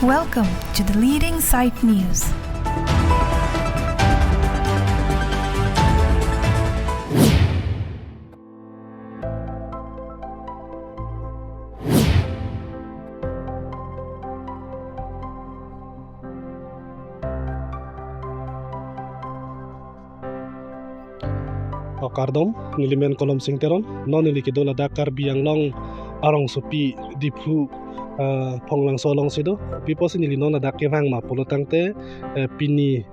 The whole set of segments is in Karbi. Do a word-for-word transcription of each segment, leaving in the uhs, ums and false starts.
Welcome to the leading site news. O kardom, neli men Kolom Sing Teron, non neli kedo ladak Karbi Anglong arongsopi Diphu, ah, Phonglangso alongsi do. Pi apotsi neli non ladak kevang ma pulo tangte, eh, pini,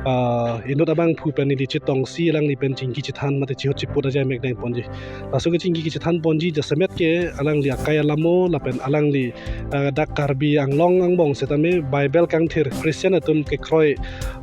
ah, inut abangphu pen neli chetongsi alangli pen chingki chethan mate chihut chiput ajai mek dengponji. Laso kechingki kachethanponji jasemet ke alangli akai alamo lapen alangli, ah, dak Karbi Anglong angbong setame Bible kangthir Christian atum kekroi,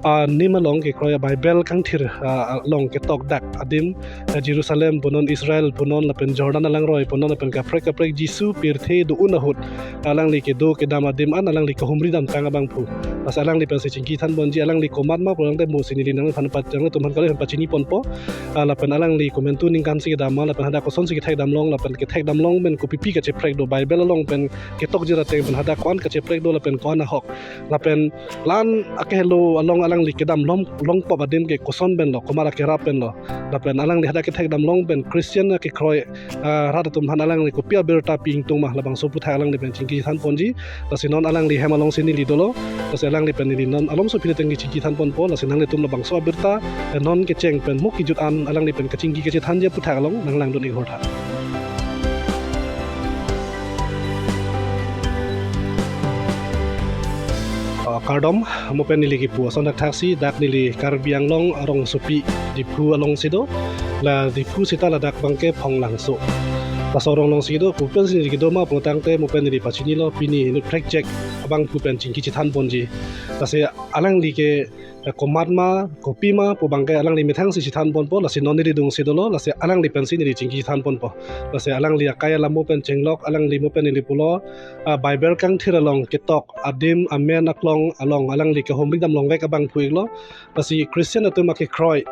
ah, anim along kekroi Bible kangthir, ah, along ketok dak adim, ah, Jerusalem punon, Israel punon lapen Jordan alangroi punon lapen kaprek kaprek Jisu pirthe do-un ahut alangli kedo kedam adim an alangli kahumri damtang abangphu. Lasi alangli pensi chingki thanponji, alangli komat ma pulo tangte mo si neli nangphan pat nangtum aphan kali pachiniponpo. Ah, lapen alangli komantu ningkan si kedam ma lapen hadak kosonsi kethek damlong lapen kethek damlong pen kopipi kacheprek do, Bible along pen ketokji ra ateng pen hadak ko-an kacheprek do lapen ko-an ahok. Lapen la-an akehelo along alangli kedam long, longpop adim ke koson pen lo, komat akerap pen lo. Lapen alangli hadak kethek damlong pen Christian akekroi, ah, rat atum aphan alangli kopi abirta pi ingtung ma labangso aputhak alangli pen chingki thanponji. Lasi non alangli hem alongsi neli dolo. Lasi alangli pen neli non alomso aphi ateng chingki thanponpo. Lasi nanglitum labangso abirta, eh, non kecheng pen mo kejut an alangli pen kachingki kachethanji aputhak along nanglangdun ik hortha. Ah, kardom, mo pen neli kipu ason dak thaksi, dak neli Karbi Anglong arongsopi Diphu alongsi do, la Diphu seta ladak abangke Phonglangso. Laso arong alongsi do, kopi apotsi neli kedo ma pulo tangte mo pen neli pachinilo, pini inut prekjak abangphu pen chingki chethanponji. Lasi alangli ke, eh, komat ma, kopi ma pu abangke alangli methangsi chethanponpo, lasi non neli dungsi dolo, lasi alangli pensi neli chingki chethanponpo. Lasi alangli akai alamo pen chenglok, alangli mo pen neli pulo, ah, Bible kangthir along ketok adim amen aklong along alangli kahumri damlongvek abangphu iklo. Lasi Christian atum akekroi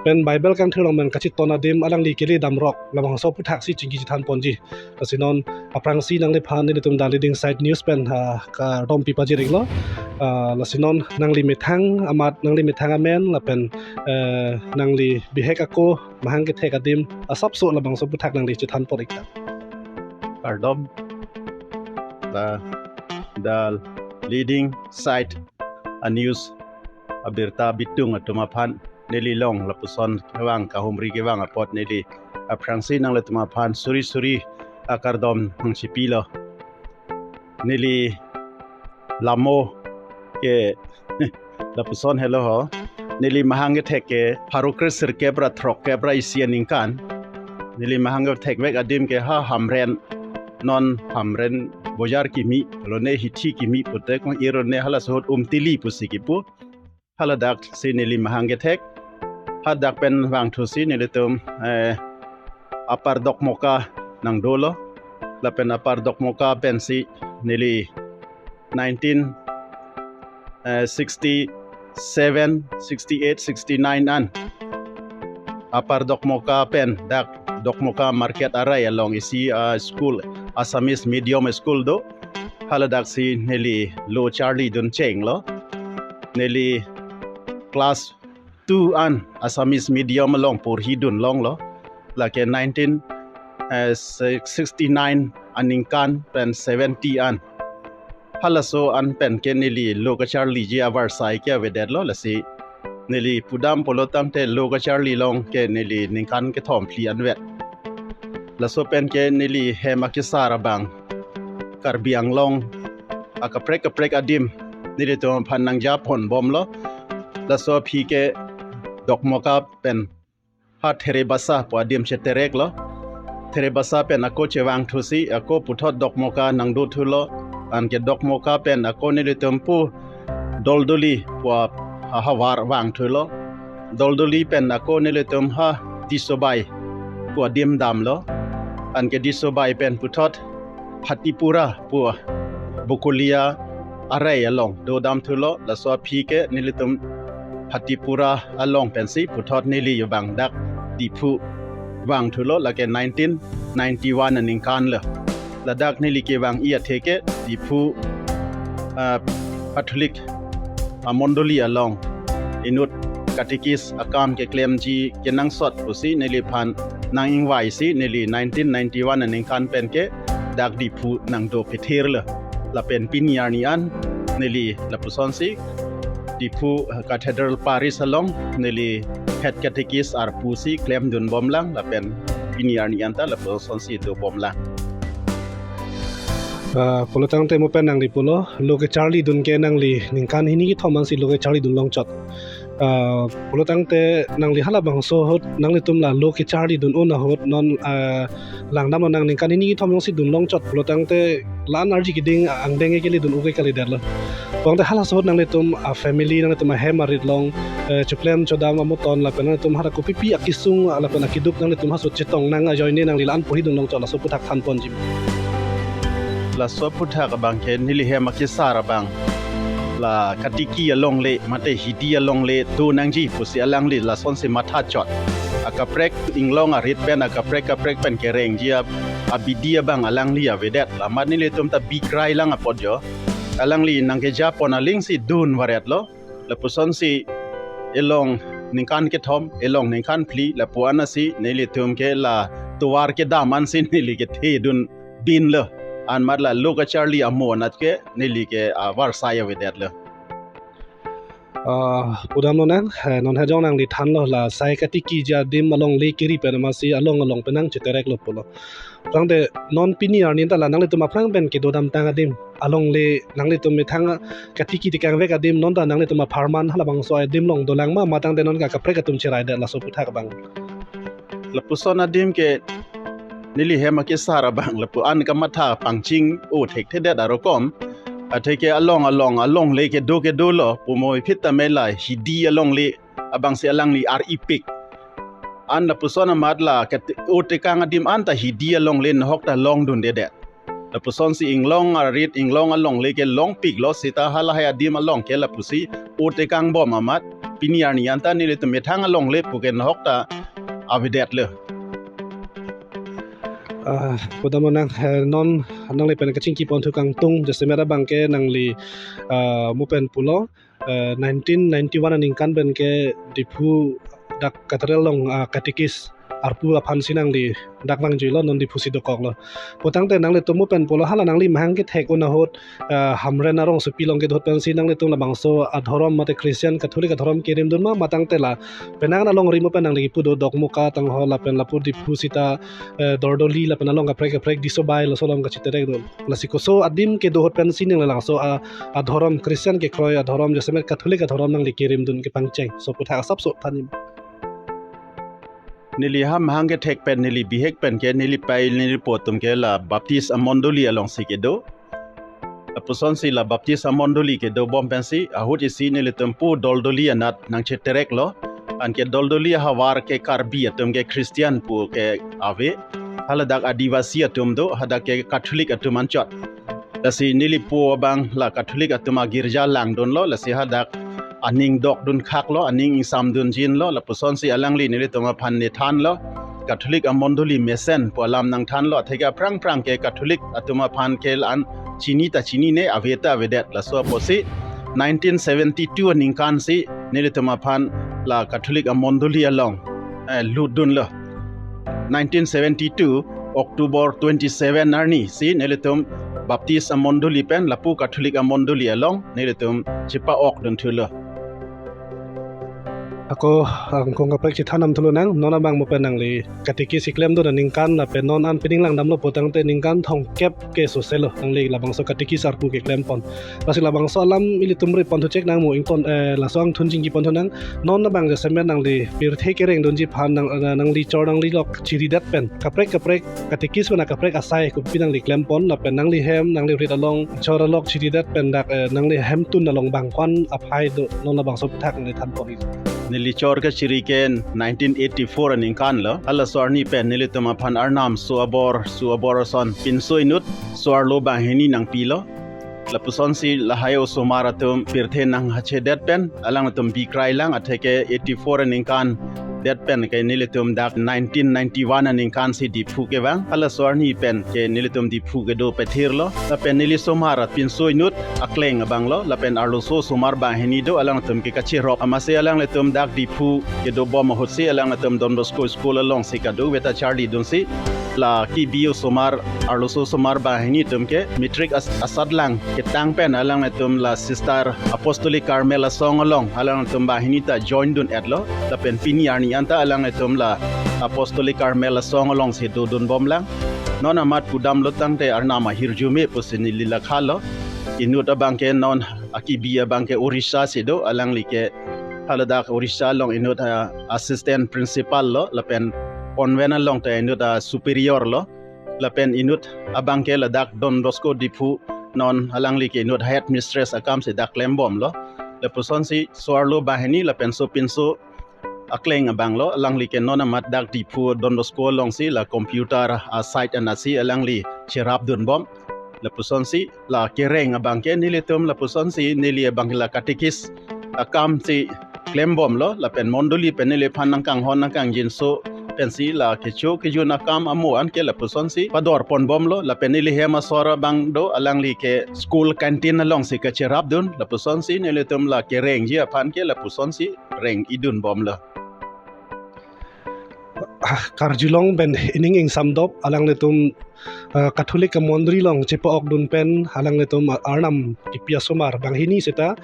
pen Bible kangthir along pen kacheton adim alangli kele damrok labangso aputhaksi chingki chethanponji. Lasi non aphrangsi nangliphan nelitum The Leading Site News pen, ha, kardom pi pajir iklo. Ah, lasi non nangli methang amat, nangli methang amen lapen, eh, nangli bihek ako mahang kethek adim asapso labangso aputhak nangli chethanpon ik tha. Kardom. The, the Leading Site a-news abirta bitung atum aphan neli along lapuson kevang kahumri kevang apot neli aphrangsi nanglitum aphan suri suri akardom nangchipilo. Neli lamo ke lapuson helo ho. Neli mahang kethek ke pharo kre sirkep ra throkkep ra isi aningkan. Neli mahang kethekvek adim ke ha Hamren, non Hamren bojar kimi, lone hithi kimi pute kong irone halaso ahut Umtili pusi kipu. Haladaksi neli mahang kethek. Hadak pen vangthusi nelitum, eh, Upper Dokmoka nangdolo. Lapen Upper Dokmoka pensi neli nineteen, eh, sixty-seven, sixty-eight, sixty-nine an Upper Dokmoka pen dak Dokmoka Market arai along isi, ah, school, Assamese medium school do. Haladaksi neli lo charlidun chenglo. Neli class two an Assamese medium along porhidun longlo. Lake nineteen, eh, sixty-nine aningkan pen seventy an. Halaso an pen ke neli lo kacharliji avarsai ke avedetlo, lasi neli pudam pulo tangte lo kacharli along ke neli ningkan kethom phli anvet. Laso pen ke neli hem akesar abang Karbi Anglong akaprek kaprek adim nelitum aphan nangjaponbomlo. Laso aphi ke Dokmoka pen ha Therebasa pu adim chetereklo. Therebasa pen ako chevangthusi, ako puthot Dokmoka nangdothulo. Anke Dokmoka pen ako nelitum pu Doldoli pu ahavar vangthulo. Doldoli pen ako nelitum ha Disobai pu adim damlo. Anke Disobai pen puthot Phatipura pu Bokolia arai along dodamthulo. Laso aphi ke nelitum Phatipura along pensi puthot neli abang dak Diphu vangthulo, lake nineteen ninety-one aningkan lo. Ladak neli kevang-i athe ke Diphu ah, Catholic amondoli along inut katekis akam keklemji kenangsot pusi neliphan nang-ingvaisi neli nineteen ninety-one aningkan penke dak Diphu nangdo pethirlo. Lapen pini arni an neli lapusonsi Diphu Cathedral Parish along neli head catechist arpusi klemdunbomlang lapen pini arni anta lapusonsi dobomlang. Ah, pulotangte mo pen nangli pulo, lo kecharlidun ke nangli ningkan hini kethom ansi lo kecharlidun longchot. Ah, pulotangte nangli halabangso ahut nanglitum la lo kecharlidun-un ahut non, ah, langdamlo nang ningkan hini kethom jongsi dun longchot pulotangte la-an arji keding angdeng ke kelidun-un ke kalidetlo. Pulotangte halaso ahut nanglitum a family nanglitum ahem arit along, eh, chuklem chodam amoton lapen nanglitum hara kopipi akesung lapen akeduk nanglitum halaso chetong nang ajoine nangli la-an porhidun longchot laso aphuthak thanponji. Laso aphuthak abangke neli hem akesar abang la katiki alongle mate hidi alongle do nangji pusi alangli lasonsi mathachot. Akaprek inglong arit pen akaprek kaprek pen kerengji a, abidi abang alangli avedet. Lamat nelitum ta bikrai lang apot jo. Alangli nangkejapon alingsi dun varetlo. Lapusonsi elong ningkan kethom, elong ningkan phli, lapu anasi nelitum ke la tovar kedam ansi neli kethedun binlo. Anmat la lo kacharli amo anat ke neli ke, ah, varsai avedetlo. Ah, pudamlo nang, eh, non hajong nangli thanlo la sai katiki adim alongle keri pen amatsi along along pen nangchetereklo pulo. Pulotangte non pini arni anta la nanglitum aphrang pen kedodamtang adim alongle nanglitum methang katiki tekangvek adim non ta nanglitum apharman halabangso adim along dolang ma matangte non ka kaprek atum cheraidetlo laso aphuthak abang. Lapuson adim ke neli hem akesar abang lapu-an kamatha pangching-o thekthedet arokom. Atheke along along alongle kedo kedolo pumo iphit tame la hidi alongle abangsi alangli ar-ipik. An lapuson amat la ket-, o tekang adim anta hidi alongle nahok ta longdundedet. Lapusonsi inglong arit inglong alongle ke longpiklo seta halahai adim along ke lapusi o tekangbom amat pini arni anta nelitum methang alongle puke nahok ta avedetlo. Ah, pudamlo nang, eh, non nangli pen kachingkipon thu kangtung jasemet abangke nangli, ah, mo pen pulo, eh, nineteen ninety-one aningkan penke Diphu dak Cathedral along, ah, katekis arpu aphansi nangli dak vangjuilo non Diphusi dokoklo. Pulotangte nanglitum mo pen pulo hala nangli mahang kethek-un ahut, ah, Hamren arongsopi along kedo ahut pensi nanglitum labangso adhorom mate Christian Catholic adhorom kerimdun ma matangte la penang alongri mo pen nangli kipu do Dokmoka tangho lapen lapu Diphu sita, eh, Dordoli lapen along kaprek kaprek Disobai laso along kachiterekdun. Lasi koso adim kedo ahut pensi nangli labangso a, adhorom Christian kekroi adhorom jasemet Catholic adhorom nangli kerimdun kepangcheng. Laso aphuthak asapso thanim. Neli ha mahang kethek pen neli bihek penke neli pai neli po atumke la Baptist amondoli alongsi kedo. Lapusonsi la Baptist amondoli kedobom pensi ahut isi nelitum pu Dordoli anat nangchetereklo. Anke Dordoli ahavar ke Karbi atum ke Christian puke ave. Haladak Adivasi atum do, hadak ke Catholic atum anchot. Lasi neli po abang la Catholic atum agirja langdunlo, lasi hadak aning dokdun khaklo, aning ingsamdunjinlo, lapusonsi alangli nelitum aphan nethanlo. Catholic amondoli mesen pu alam nangthanlo, atheke aphrang phrang ke Catholic atum aphan ke la-an chini ta chinine, ave ta avedet. Laso apotsi nineteen seventy-two aningkansi nelitum aphan la Catholic amondoli along, eh, lutdunlo. Nineteen seventy-two October twenty-seven arnisi nelitum Baptist amondoli pen lapu Catholic amondoli along nelitum chepa-okdunthulo. Ako angkung kaprek chethan damthulo nang, non abang mo pen nangli katekis keklemdun aningkan lapen non an pining langdamlo pulotangte ningkan thomkep ke soselo nangli labangso katekis arpu keklempon. Lasi labangso alam ilitum riponthu chek nang mo ingpon, eh, laso angthun chingkiponthu nang. Non abang jasemet nangli pirthe kerengdunji aphan nang, eh, nangli chor nangli lok chiridet pen kaprek kaprek katekis pen akaprek asai kopi nangli klempon lapen nangli hem nangli rit along chor alok chiridet pen dak, eh, nangli hemtun along bang ko-an aphai do non labangso aphuthak nangli thanpon. Neli chor kachiri ke nineteen eighty-four aningkanlo. Halaso arni pen nelitum aphan Arnam so abor, so abor ason pinso inut so-arlo banghini nangpilo. Lapusonsi lahai osomar atum pirthe nanghachedet pen alangtum bikrai lang, atheke eighty-four aningkan det pen ke nelitum dak nineteen ninety-one aningkan si Diphu kevang. Halaso arni pen ke nelitum Diphu kedo pathirlo. Lapen neli osomar apinso inut akleng abanglo. Lapen arloso osomar banghini do, alangtum ke kacherop. Amatsi alanglitum dak Diphu kedobom ahutsi alanglitum Don Bosco School alongsi kadokave ta charlidunsi, la kibi osomar, arloso osomar banghini atum ke matric as-, asatlang ketang pen alanglitum la Sister Apostolic Carmel asong along alanglitum banghini ta join dun-etlo. Lapen pini arni anta alanglitum la Apostolic Carmel asong alongsi dodunbomlang. Non amat pudamlo tangte Arnam ahirjume pusi neli la khalo. Inut abangke non akibi abangke Orissa si do, alangli ke haladak Orissa along inut, ah, assistant principal lo, lapen convent along ta inut, ah, superior lo, lapen inut abangke ladak Don Bosco Diphu non alangli ke inut headmistress akam si dak klembomlo. Lapusonsi so-arlo banghini lapen sopinso akleng abanglo, alangli ke non amat dak Diphu Don Bosco alongsi la computer, ah, site anatsi alangli cherapdunbom. Lapusonsi la kereng abangke nelitum lapusonsi neli abangke la catechist akamsi klembomlo, lapen mondoli pen neliphan nangkanghon nangkangjinso pensi la kecho kejun akam amo anke lapusonsi padorponbomlo, lapen neli hem asor abang do alangli ke school canteen alongsi kacherapdun, lapusonsi nelitum la kerengji aphan ke lapusonsi reng-idunbomlo. Ah, karjulong pen ining ingsamdop alanglitum, ah, Catholic amondri along chepa-okdun pen alanglitum Arnam kipi asomar banghini seta,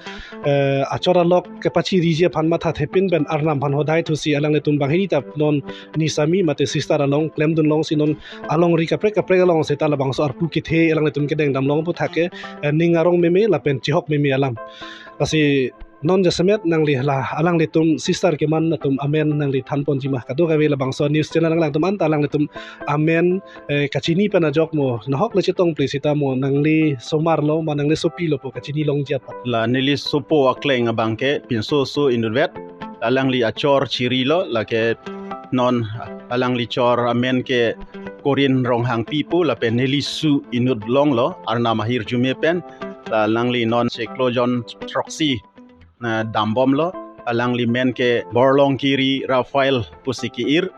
eh, achor alok kepachiriji aphan mathathepin pen Arnam aphan hodai thusi alanglitum banghini ta non ni sami mate sister along klemdunlongsi non alongri kaprek kaprek along seta labangso arpu kethe alanglitum kedengdamlong aphuthak ke, eh, ning arong meme lapen chihok meme alam. Lasi non jasemet nangli la alanglitum sister keman atum amen nangli thanponji ma? Kadokave labangso news channel nanglangdun anta alanglitum amen, eh, kachini pen ajok mo, nahok le chetong pli sita mo, nangli osomar lo ma nangli sopi lo pu kachinilongji aphan. La neli sopo akleng abangke pinso oso inutvet, alangli achor chirilo, lake non alangli chor amen ke Korin Ronghangpi pu, lapen neli su inut longlo Arnam ahirjume pen, la alangli non chiklo jon throksi na dambomlo, alangli men ke Borlong Kiri Raphael pusi ke-ir,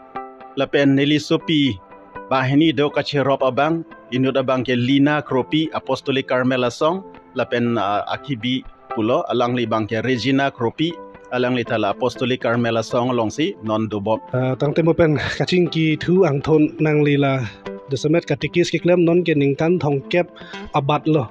lapen neli sopi banghini do kacherop abang, inut abangke Lina Kropi, Apostolic Carmel asong, lapen, ah, akibi pulo, alangli abangke Regina Kropi, alangli ta la Apostolic Carmel asong alongsi non dobom. Ah, tangte mo pen kachingki thu angthon nangli la jasemet catechist keklem non ke ningkan thomkep abatlo.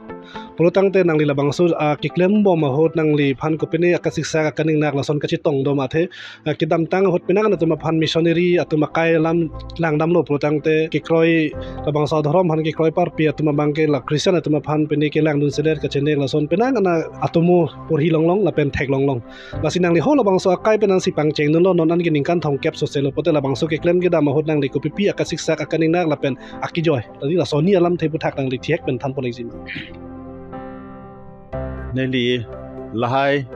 Pulo tangte nangli labangso, ah, keklembom ahut nangliphan kopine akasiksak akaningnak lason kachetongdom athe, ah, kedamtang ahut penang atum aphan missionary atum akai alam langdamlo pulo tangte kekroi labangso adhorom aphan kekroi parpi atum abangke la Christian atum aphan pine kelangdunsedet kachenek lason penang ana atomo porhi longlong lapen theklonglong. Lasi nangli ho labangso akai pen nangsi pangchengdunlo, non an ke ningkan thomkep soselo pote labangso keklem kedam ahut nangli kopipi akasiksak akaningnak lapen akejoi, lasi laso ni alamthe aphuthak nangli thihek pen thanpon-ikji ma? Neli lahai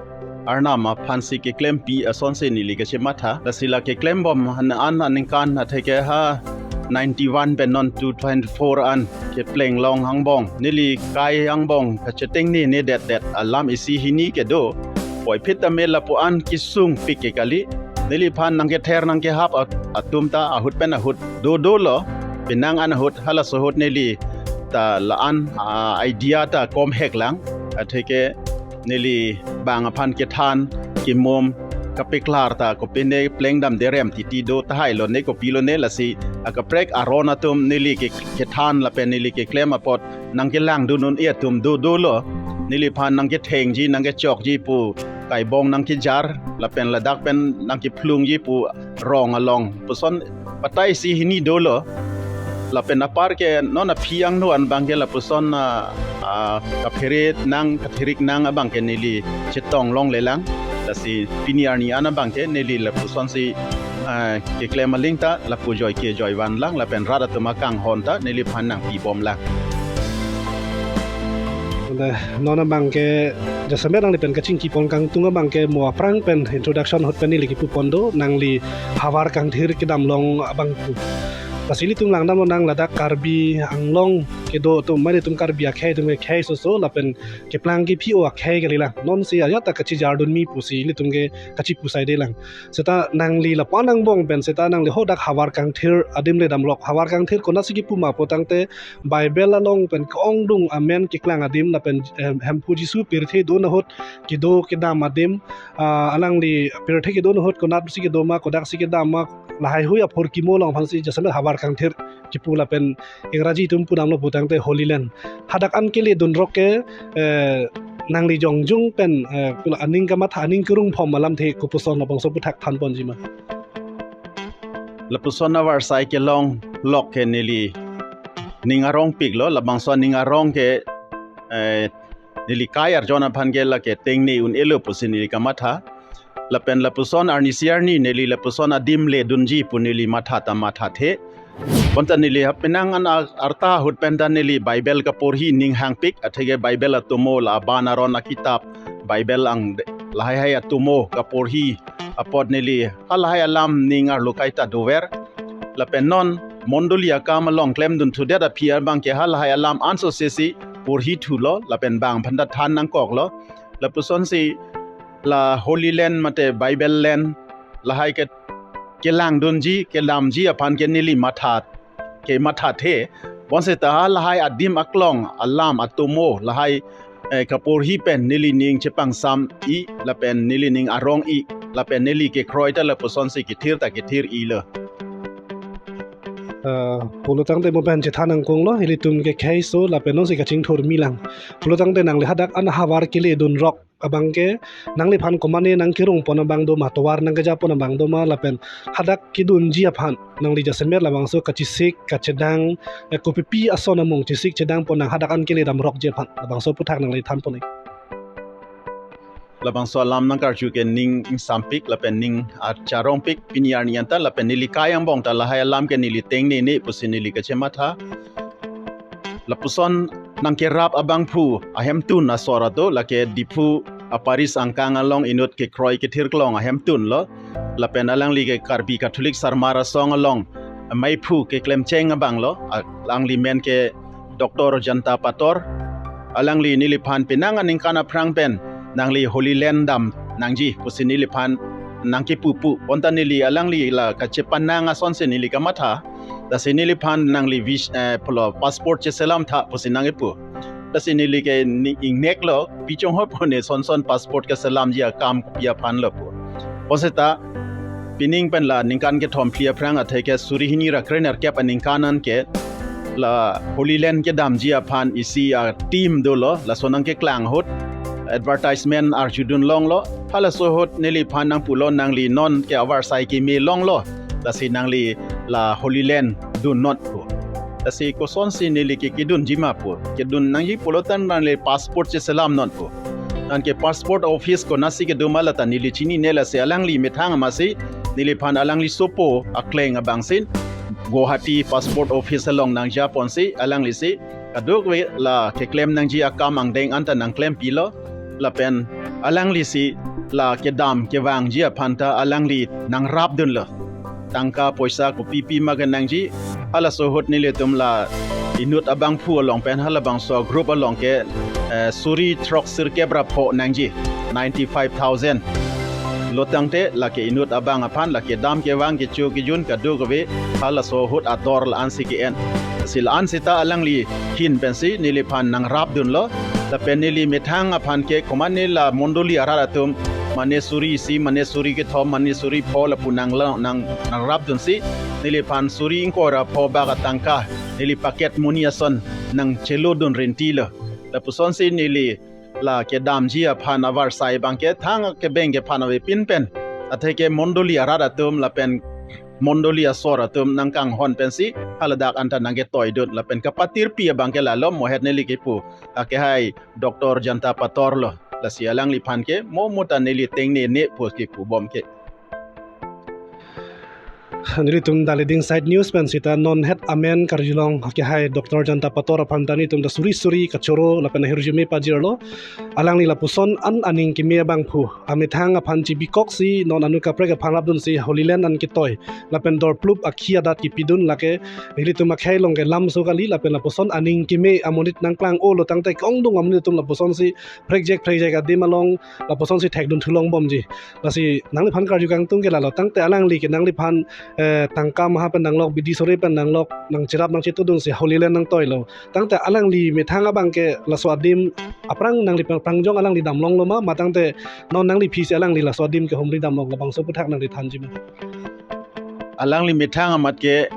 Arnam aphansi keklempi asonsi neli kachematha. Lasi la keklembom an, an aningkan atheke ha ninety-one pen non two twenty-four an keplenglong angbong, neli kai angbong kachetengnenedet det alam isi hini kedo. Puvoiphit tame lapu-an kesungpik ke kali. Neliphan nangkether nangkehap at-, atum ta ahut pen ahut dodolo. Penang an ahut, halaso ahut neli ta la-an, ah, idea ta komheklang. Atheke neli bang aphan kethan kemum kapeklar ta kopine plengdam derem titi do tahai lone kopilone, lasi akaprek aron atum neli ke, kethan lapen neli keklem apot nangkelangdun un-e atum dodolo. Neliphan nangkethengji nangkechokji pu kaibong nangkejar lapen ladak pen nangkephlungji pu rong along puson batai isi hini dolo. Lapen apar ke non aphi angno an abangke lapuson, ah, ah, kaphere nang kathirik nang abangke neli chetong longlelang. Lasi pini arni an abangke neli lapusonsi, ah, keklem aling ta lapu joi kejoi vanlang lapen rat atum akanghon ta neliphan nangpibomlang. Ante non abangke jasemet nangli pen kachingkipon kangtung abangke mo aphrang pen introduction ahut pen neli kipupon do, nangli havar kangthir kedamlong abang pu. Lasi ilitum langdamlo nang ladak Karbi Anglong kedo atum, mane itum Karbi akhei atum ke khei soso lapen keplang kephi-o akhei kalilang. Nonsi ajat ta kachijardunmi pusi ilitum ke kachipu saidelang. Seta nangli lapu-an angbong pen seta nangli hadak Havar Kangthir adim le damrok. Havar Kangthir konatsi kipu ma putangte Bible along pen ke-ongdung amen keklang adim lapen, em, Hemphu Jisu pirthe do-an ahut kedo kedam adim, ah, alangli pirthe kedo-an ahut konatsi kedo ma, kodaksi kedam ma, lahaihui aphurkimo along aphansi jasemet Havar Kangthir kipu lapen Ingraji atum pudamlo putangte Holy Land. Hadak an keledunrok ke, eh, nangli jongjung pen, eh, pulo aning kamatha aning kerung phom alamthe kopuson labangso aputhak thanponji ma? Lapuson avarsai kelong lok ke neli ning arongpiklo, labangso ning arong ke, eh, neli kai arjon aphan ke lake tengne un-elo pusi neli kamatha. Lapen lapuson arnisi arni neli lapuson adim ledunji pu neli matha ta mathathe. Bonta neli ha penang an ar-, arta ahut pen ta neli Bible kaporhi ning hangpik, atheke Bible atomo la aban aron akitap, Bible ang de-, lahaihai atomo kaporhi apot neli halahai alam ning arlo kaita dover. Lapen non mondoli akam along klemdunthudet aphi abang ke halahai alam ansose si porhithulo, lapen bang aphan ta than nangkoklo. Lapusonsi la Holy Land mate Bible Land lahai ke kelangdunji, kedamji aphan ke neli matha, kemathathe. Bonseta halahai adim aklong alam atomo lahai, eh, kaporhi pen neli ning chepangsam-i lapen neli ning arong-i lapen neli kekroi ta lapusonsi kethir ta kethir-ilo. Eh, pulotangte mo pen chethan nangkoklo, ilitum ke khei so lapen nonsi kachingthurmilang. Pulotangte nangli hadak an Havar keledunrok abang ke nangliphan komane nangkerungpon abang do ma, tovar nangkejapon abang do ma, lapen hadak kedunji aphan nangli jasemet labangso kachesik kachedang, eh, kopipi ason amung chesik chedangpon nang hadak an keledamrokji aphan labangso aputhak nangli thanpon-ik. Labangso alam nangkarju ke ning ingsampik lapen ning archarongpik, pini arni anta lapen neli kai angbong ta lahai alam ke neli tengnene pusi neli kachematha. Lapuson nangkerap abangphu ahemtun asor ato, lake Diphu a-parish angkang along inut kekroi kethirklong ahemtunlo. Lapen alangli ke Karbi Catholic Sarmar Asong along meiphu keklemcheng abanglo. A-, alangli men ke Doctor Janta Pator. Alangli neliphan penang aningkan aphrang pen nangli Holy Land dam nangji pusi neliphan nangkipupu. Bonta neli alangli la kachepanang asonsi neli kamatha. Lasi neliphan nangli vis-, eh, pulo passport cheselamtha pusi nangkipu. Lasi neli ke ni ingneklo, pi chonghoi pone sonson passport keselamji akam kopi aphanlo pu. Bonseta pining pen la ningkan kethom phli aphrang atheke suri hini ra krenerkep aningkan an ke la Holy Land kedamji aphan isi a-team dolo, laso nangkeklang ahut advertisement arjudun longlo. Halaso ahut neliphan nangpulo, nangli non ke avarsai keme longlo, lasi nangli la Holy Land dunnot pu. Lasi kosonsi neli ke kedunji ma pu. Kedun nangji pulote nangli passport cheselamnot pu. Anke passport office konatsi kedo ma lata neli chinine, lasi alangli methang amatsi neliphan alangli sopo akleng abangsi Guwahati passport office along nangjaponsi alanglisi kadokave la keklem nangji akam angdeng anta nangklempilo. Lapen alanglisi la kedam kevangji aphan ta alangli nangrapdunlo. Tangka poisa kopipi ma kenangji, halaso ahut nelitum la inut abangphu along pen halabangso group along ke, eh, suri throk sirkep ra pho nangji, ninety-five thousand. Lotangte lake inut abang aphan lake dam kevang kecho kejun kadokave halaso ahut ador la-ansi ke-en. Si la-an seta alangli ahin pensi neliphan nangrapdunlo. Lapen neli methang aphan ke komane la mondoli arat atum, mane suri isi, mane suri kethom, mane suri pho lapu nangla-, nang, nangrapdunsi neliphan suri ingkoi ra pho bak atangka neli packet money ason nangchelodun rentilo. Lapusonsi neli la kedamji aphan avarsai abang ke thang kebeng kephan avepin pen, atheke mondoli arat atum lapen mondoli asor atum nangkanghon pensi haladak anta nangketoidun lapen kapatirpi abang ke lalo mohet neli kipu akehai Doctor Janta Pator lo. Lasi alangliphan ke mo mo ta neli tengnene pu kipubom ke. Nelitum The Leading Side News pen sita non het amen karjulong kehai Doctor Janta Pator aphan ta nelitum ta suri suri kachoro lapen ahirjume pajirlo. Alangli lapuson an aning keme abangphu amethang aphan chibikoksi non anu kaprek aphan rapdunsi Holy Land an ketoi lapen dorplup akhi adat kipidun lake nelitum akhei along ke lamso kali lapen lapuson aning keme amonit nangklang-olo tangte ke-ongdung amonit atum lapusonsi prekjek prekjek adim along lapusonsi thekdun thulong bomji. Lasi nangliphan karju kangtung ke lalo tangte alangli ke nangliphan eh, tangka maha pen nanglok bidi sore pen nanglok nangcherap nangchetudunsi Holy Land nangtoilo. Tangte alangli methang abang ke laso adim aphrang nangliphan prangjong alangli damlonglo ma, ma tangte non nangli phisi alangli laso adim ke humri damlong labangso aputhak nangli thanji ma? Alangli methang amat ke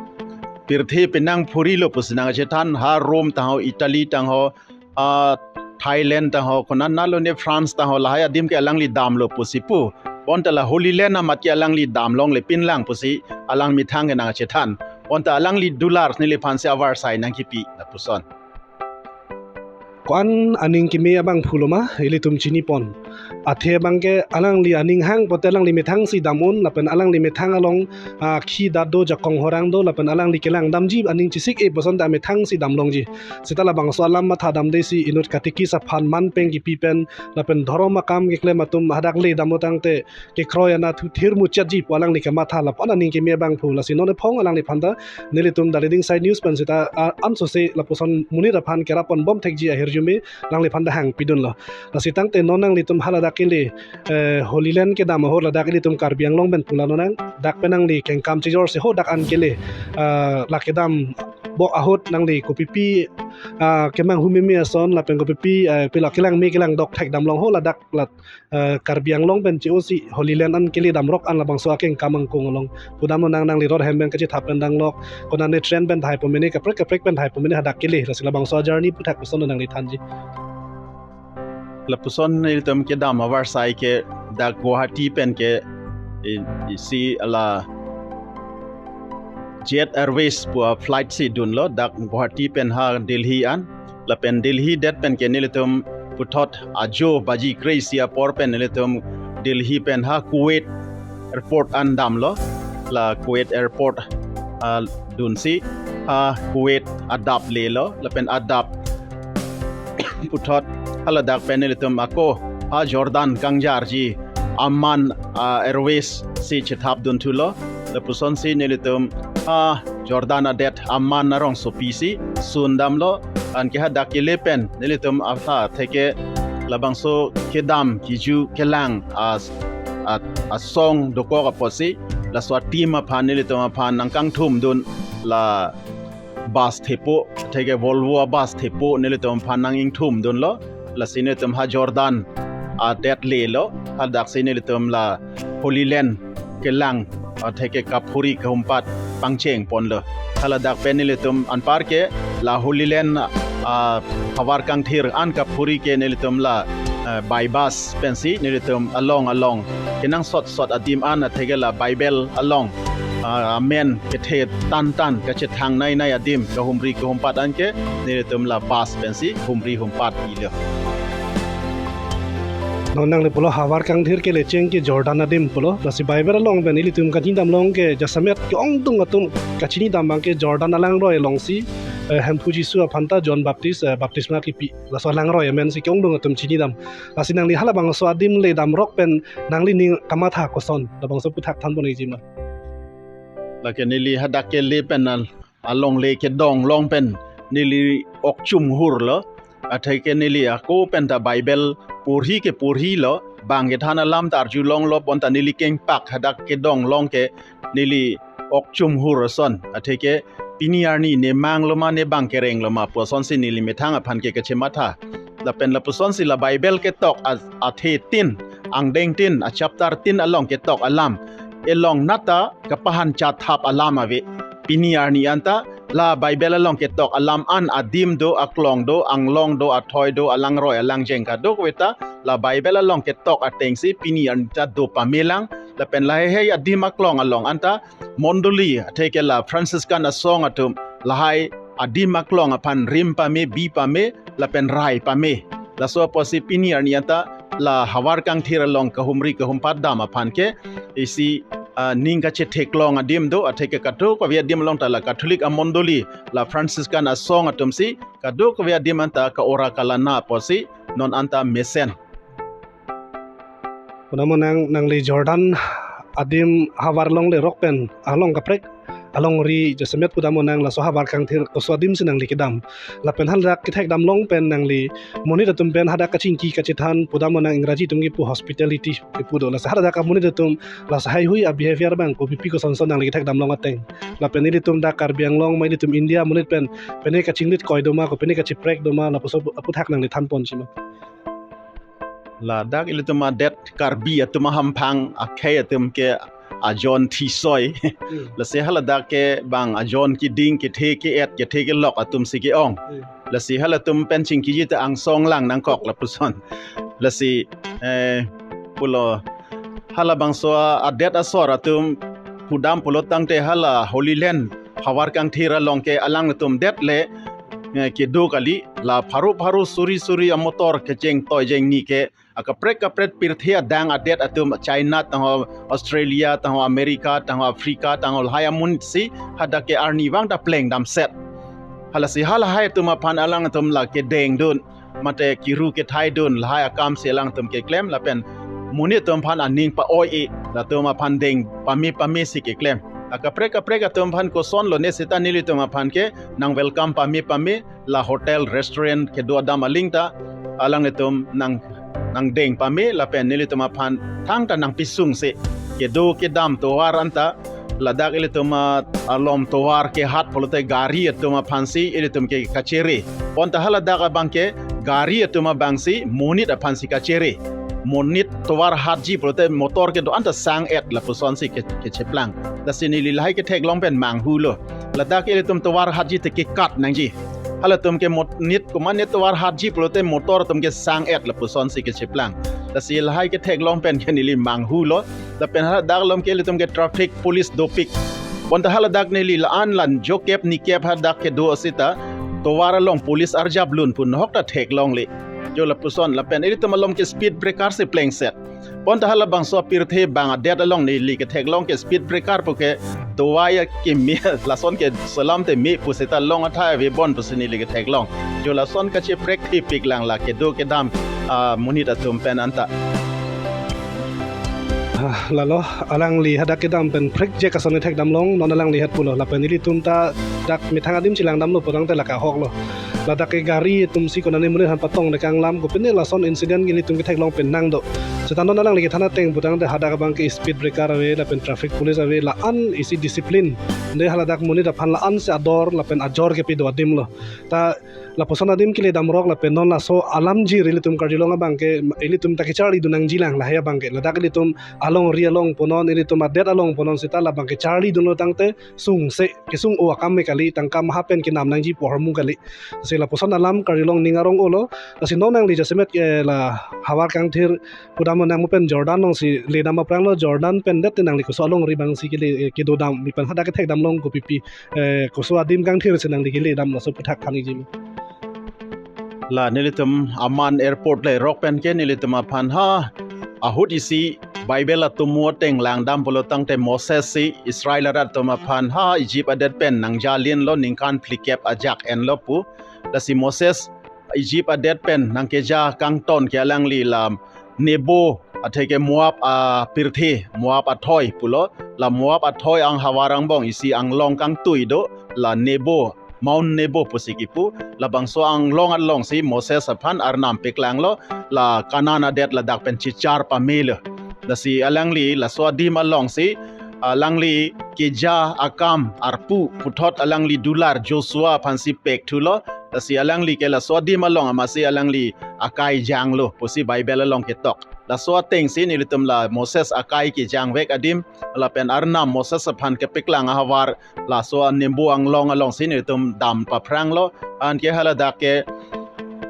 pirthe penang phurilo pusi nangchethan, ha Rome tangho, Italy tangho, ah, Thailand tangho, konat nalo ne France tangho, lahai adim ke alangli damlo pusi pu. Bonta la Holy Land amat ke alangli damlongle pinlang pusi alang methang ke nangchethan. Bonta alangli dular neliphansi avarsai nangkipi lapuson. Ko-an aning keme abangphulo ma ilitum chinipon. Athe abang ke alangli aning hang pote alangli methangsi dam-un lapen alangli methang along ah, khi adat do, jakong horang do lapen alangli kelang damji aning chesik-e puson ta amethangsi damlongji. Sita labangso alam matha damdesi inut katikis aphan manpeng kipi pen lapen dhorom akam keklem atum hadak le damlo tangte kekroi anatthu thirmuchotji pu alangli kematha lapu-an aning keme abangphu. Lasi non ephong alangliphan ta nelitum The Leading Side News pen sita ah, ansose lapuson monit aphan kerap ponbom thekji ahirjume alangliphan ta hangpidunlo. Lasi tangte non nanglitum haladak kele eh, Holy Land kedam ahut ladak ilitum Karbi Anglong pen pula nonang dak pen nangli kengkam chejorsi ho dak an kele ah, la kedam bok ahut nangli kopipi ah, kemanghu meme ason lapen kopipi eh, pila kelang me kelang dok thek damlong ho ladak la eh, Karbi Anglong pen che-osi Holy Land an kele damrok an labangso akengkam angkung along pudam nang nangli rot hem pen kachethap pen danglok konane train pen thai pamene kaprek kaprek pen thai pamene hadak kele lasi labangso ajarni aputhak puson nangli thanji. Lapuson nelitum kedam avarsai ke dak Guwahati pen ke i- isi ala Jet Airways pu a flight si dunlo dak Guwahati pen ha Delhi an. Lapen Delhi det pen ke nelitum puthot ajo baji kre-isi apor pen nelitum Delhi pen ha Kuwait airport an damlo. La Kuwait airport ah, dunsi ha Kuwait adap lelo lapen adap puthot haladak pen nelitum ako ha Jordan kangjarji Amman ah, Airways si chethap dunthulo. Lapusonsi nelitum ha Jordan adet Amman arongsopi si sun damlo. Anke hadak kele pen nelitum apha theke labangso kedam kiju kelang as at asong dokok apotsi laso ateam aphan nelitum aphan nangkangthum dun la bus thepo, theke Volvo a bus thepo nelitum aphan nang-ingthum dunlo. Lasi nelitum ha Jordan adet lelo, hadaksi nelitum la Holy Land kelang ah, theke kaphuri kahumpat pangcheng ponlo. Haladak pen nelitum anpar ke la Holy Land ah, havar kangthir an kaphuri ke nelitum la ah, by bus pensi nelitum along along kenangsot sot adim an atheke la Bible along ah, amen kethe tan tan kachethang nai nai adim kahumri kahumpat anke nelitum la bus pensi humri humpat pilo. Non nangli pulo havar kangthir kele cheng ke Jordan adim pulo. Lasi Bible along pen ilitum kachini damlong ke jasemet ke-ongdung atum kachini dam abang ke Jordan alangroi alongsi eh, Hemphu Jisu aphan ta John Baptist eh, baptisma kipi. Laso alangroi amensi ke-ongdung atum chini dam. Lasi nangli halabangso adim le damrok pen nangli ning kamatha koson labangso aputhak than pon-ikji ma? Lake neli hadak kele pen al- alongle kedong long pen neli ok chumhurlo. Atheke neli ako pen ta Bible porhi ke porhilo, bang kethan alam ta arjulonglo, bonta neli kengpak hadak kedong long ke neli ok chumhur ason. Atheke pini arni ne manglo ma ne bang kerenglo ma pusonsi neli methang aphan ke kachematha. Lapen lapusonsi la Bible ketok a- athe tin, angdeng tin, a chapter tin along ketok alam elong nata kapahan chathap alam ave. Pini arni anta la Bible along ketok alam an adim do, aklong do, anglong do, athoi do, alangroi alangjeng kadokave ta la Bible along ketok atengsi pini arni ta do pamelang. Lapen lahei hei adim aklong along anta mondoli atheke la Franciscan asong atum lahai adim aklong aphan rim pame, bi pame, lapen rai pame. Laso apotsi pini arni anta la havar kangthir along kahumri kahumpat dam aphan ke isi ah, ning kachetheklong adim do, atheke kadokave adim along ta la Catholic amondoli, la Franciscan asong atum si, kadokave adim anta ka-ora kalana apotsi, non anta mesen. Pudam nang nangli Jordan adim havar along le rok pen along kaprek alongri jasemet pudam nang laso havar kangthir koso adim si nangli kedam. Lapen hadak kethekdam long pen nangli monit atum pen hadak kachingki kachethan pudam nang Ingraji atum kipu hospitality kipu do. Lasi hadak amonit atum laso haihui a-behavior abang kopipi kosonson nangli kethekdam long ateng. Lapen ilitum dak Karbi Anglong ma ilitum India amonit pen pine kachinglit koi doma ko pine kachiprek doma lapuson aphuthak nangli thanpon sima. Ladak ilitum adet Karbi atum ahamphang akhei atum ke ajon thisoi. Hmm. Lasi haladak ke bang ajon kiding kethe ke-et kethe kelok atum si ke-ong. Hmm. Lasi halatum pen chingkiji ta angsong lang nangkok lapuson. Lasi, eh, pulo halabangso adet asor atum pudam pulo tangte hala Holy Land havar kangthir along ke alangtum det le, eh, kedo kali la pharo pharo suri suri amotor kecheng toi jengni ke akaprek kaprek pirthe adang adet atum China tangho Australia tangho America tangho Africa tangho lahai amonit si hadak ke arnivang ta plengdam set. Halasi halahai atum aphan alangtum la kedengdun mate kiru kethaidun lahai akam si alangtum keklem lapen monit atum aphan aning pa-oi-e latum aphan deng pame pame si keklem. Akaprek kaprek atum aphan koson lone seta nelitum aphan ke nang welcome pame pame la hotel restaurant kedo adam aling ta alanglitum nang nang deng pame lapen nelitum aphan thangta nang pisung si kedo kedam tovar anta ladak ilitum, ah, alom tovar kehat pulote gari atum aphan si ilitum ke kachere. Bonta haladak abang ke gari atum abang si monit aphan si kachere. Monit tovar hatji pulote motor kedo anta sang-et lapuson si ke, kecheplang. Lasi neli lahai ketheklong pen manghulo. Ladak ilitum tovar hatji te kekat nangji. Halatum ke monit komat ne tovar hatji pulote motor atum ke sang-et lapuson si kecheplang. Lasi lahai ketheklong pen ke neli manghulo. Lapen haladak along ke ilitum ke traffic police dopik. Bonta haladak neli la-an lan jokep nikep hadak kedo asita tovar along police arjap lun pu nohok ta theklongle. Jo lapuson lapen ilitum along ke speed breaker si plengset. Bonta halabangso pirthe bang adet along neli ketheklong ke speed breaker pu ke dovai akimi lason ke selam te me pu seta long athai ave bon pusi neli ketheklong. Jo lason kacheprek thepik lang la kedo kedam, ah, monit atum pen anta. Ah, lalo alangli hadak kedam pen prekjek ason kethekdam long non alangli het pulo lapen ilitum ta dak methang adim chelangdamlo pudam te lake ahoklo. Ladak ke gari atum si konane monit aphan patong de kanglam ko pine lason incident ke ilitum ketheklong pen nangdo. Seta non alangli kethan ateng pudam te hadak abang ke speed breaker ave lapen traffic police ave la-an isi discipline. De haladak monit aphan la-an si ador lapen ajor kepi do adim lo. Ta lapuson adim kele damrok lapen non laso alam jir ilitum karju long abang ke ilitum ta kecharlidun nangjilang lahai abang ke. Ladak ilitum alongri along punon ilitum adet along punon seta labang ke charlidunlo tangte sungse kesung-o akam me kali tangka maha pen kenam nangji pu ahormu kali. Si lapuson alam karju long ning arong-olo. Si non nangli jasemet ke la havar kangthir pudam nang mo pen Jordan along si ledam aphranglo Jordan pen det te nangli koso alongri abang si kele, eh, kedodam mi pen hadak kethekdam long kopipi, eh, koso adim kangthir si nangli keledam laso aphuthak than ikji. La nelitum Amman airport le rok pen ke nelitum aphan ha ahut isi Bible atum mo ateng langdam pulo tangte Moses si Israel arat atum aphan ha Egypt adet pen nangjalinlo ningkan phlikep ajak enlo pu. Lasi Moses Egypt adet pen nangkeja kangton ke alangli la Nebo atheke Moab apirthe, Moab athoi pulo, la Moab athoi ang havar angbong isi anglong kangtui do, la Nebo, Mount Nebo pusi kipu, labangso anglong along si Moses aphan arnam peklanglo, la Kanan adet ladak pen chichar pamelo. Lasi alangli, laso adim along si, alangli keja akam arpu puthot alangli dular Joshua aphan si pekthulo, lasi alangli ke laso adim along amatsi alangli akai janglo pusi Bible along ketok. Laso ateng si nelitum la Moses akai kejangvek adim, lapen arnam Moses aphan kepeklang ahavar, laso a Nebo anglong along si nelitum dam paphranglo, anke haladak ke